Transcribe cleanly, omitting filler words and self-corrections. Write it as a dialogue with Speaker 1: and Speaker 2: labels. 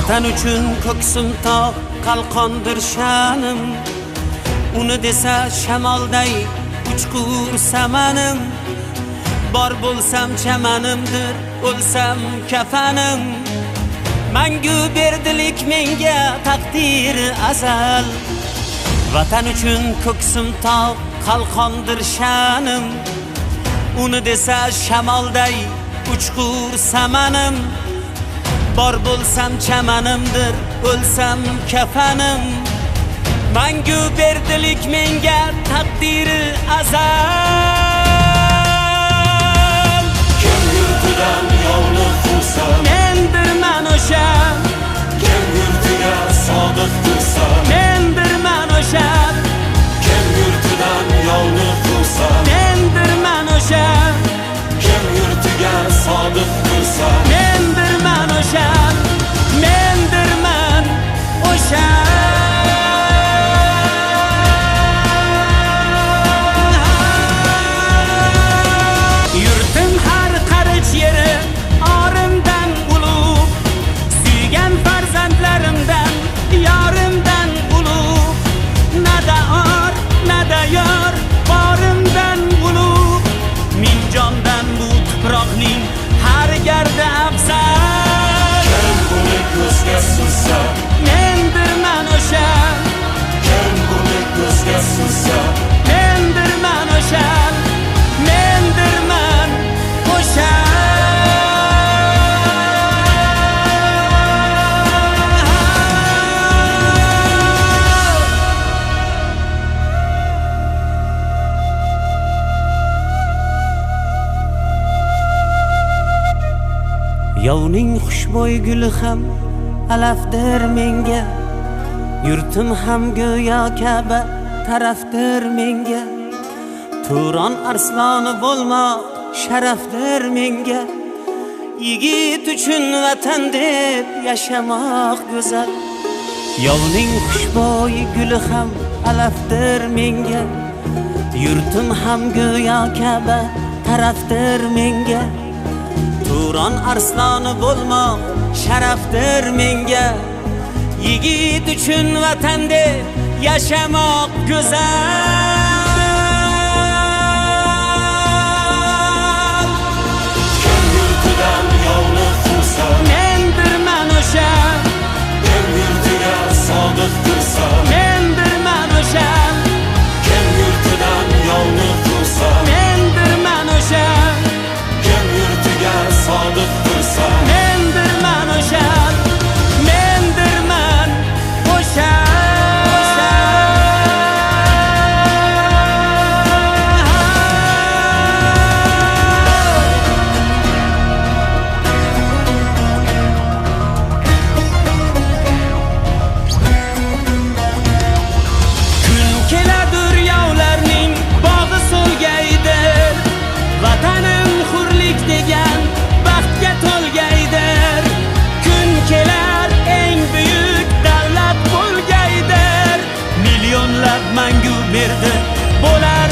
Speaker 1: Vatan uchun ko'ksim tog', qalqondir sha'nim. Uni desa shamolday uchqur samanim. Bor bo'lsam chamanimdir, o'lsam kafanim. Mangu berdilik menga taqdir azal. Vatan uchun ko'ksim tog', qalqondir sha'nim. Uni desa shamolday uchqur samanim. Bor bo'lsam chamanimdir, o'lsam kafanim. Mangu berdilik menga taqdiri azal.
Speaker 2: Kim yurtidan yovni quvsa,
Speaker 1: Mendirman o'sha.
Speaker 2: Kim yurtiga sodiq tursa,
Speaker 1: Mendirman o'sha.
Speaker 2: Kim yurtidan yovni quvsa,
Speaker 1: Mendirman o'sha.
Speaker 2: Kim yurtiga sodiq tursa,
Speaker 1: Mendirman o'sha. Mendirman o'sha. Yurtim har qarich yeri orimdan ulug', suygan farzandlarimdan yorimdan ulug'. Nada or, nada yor, borimdan ulug'. Ming jondan bu tuproqning har gardi afzal.
Speaker 2: Kim buni ko'zga sursa,
Speaker 1: Mendirman o'sha.
Speaker 2: Kim buni ko'zga sursa,
Speaker 1: Mendirman o'sha. Mendirman o'sha. Yovning xushbo'y guli ham alafdir menga. Yurtim ham go'yo Ka'ba tarafdir menga. Turon arsloni bo'lmoq sharafdir menga. Yigit uchun vatan deb yashamoq go'zal. Yovning xushbo'y guli ham alafdir menga. Yurtim ham go'yo Ka'ba tarafdir menga. Turon arsloni bo'lmoq sharafdir menga. Yigit uchun vatan deb yashamoq go'zal.
Speaker 2: Kim yurtidan yovni quvsa,
Speaker 1: Mendirman o'sha.
Speaker 2: Kim yurtiga sodiq tursa,
Speaker 1: Mendirman o'sha.
Speaker 2: Kim yurtidan yovni quvsa,
Speaker 1: Mendirman o'sha.
Speaker 2: Kim yurtiga sodiq tursa,
Speaker 1: Mendirman o'sha. Mendirman o'sha. Kun keladur yovlarning bog'i so'lgaydir. Vatanim hurlik degan baxtga to'lgaydir. Kun kelar eng buyuk davlat bo'lgaydir. Millionlab mangu berdi bo'lar.